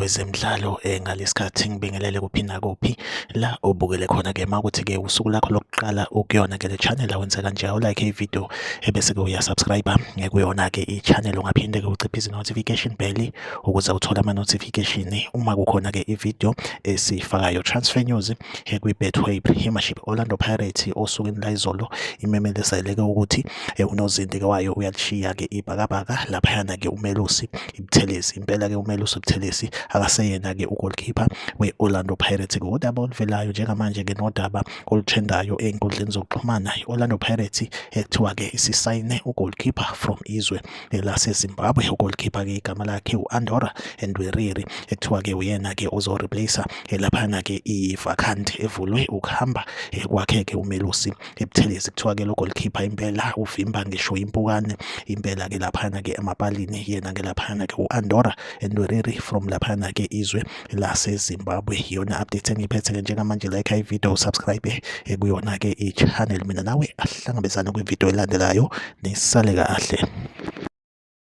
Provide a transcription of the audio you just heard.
lwezemidlalo ngalesikhathi ngibingelele kuphi nakuphi la obukele khona ke makuthi ke usuku lakho lokuqala ukuyona ke le channel awenze kanje awulike i-video ebese ke uyasubscribe kuyona ke i-channel. Ungaphinde ke uciphise notification bell ukuze uthole ama-notification uma kukhona ke i-video esiyifakayo. Transfer news kwi-Betway Premiership, Orlando Pirates osukwini layizolo imemelezele ke ukuthi unozinti ke wayo uyalishiya ke ibhakabhaka laphayana ke uMelusi Buthelezi. Impela ke uMelusi Buthelezi akaseyena ke ugoalkeeper we-Orlando Pirates. Kodaba oluvelayo njengamanje ke nodaba olutrendayo ey'nkundleni zokuxhumana, i-Orlando Pirates ekuthiwa ke isisayine ugoalkeeper from izwe laseZimbabwe. Ugoalkeeper ke igama lakhe u-Andora Ndweriri, ekuthiwa ke uyena ke ozoreplace laphana ke i-vacant evulwe ukuhamba kwakhe ke uMelusi Buthelezi. Kuthiwa ke lo goalkeeper impela uvimba ngisho impukane impela ke laphana ke emapalini, yena ke laphana ke u-Andora Ndweriri from laphana ke izwe laseZimbabwe. Iyona update engiyiphethe ke njengamanje. Like i-video, subscribe kuyona ke i-channel. Mina nawe ahlangabezane kwivideo elandelayo, nisale kahle.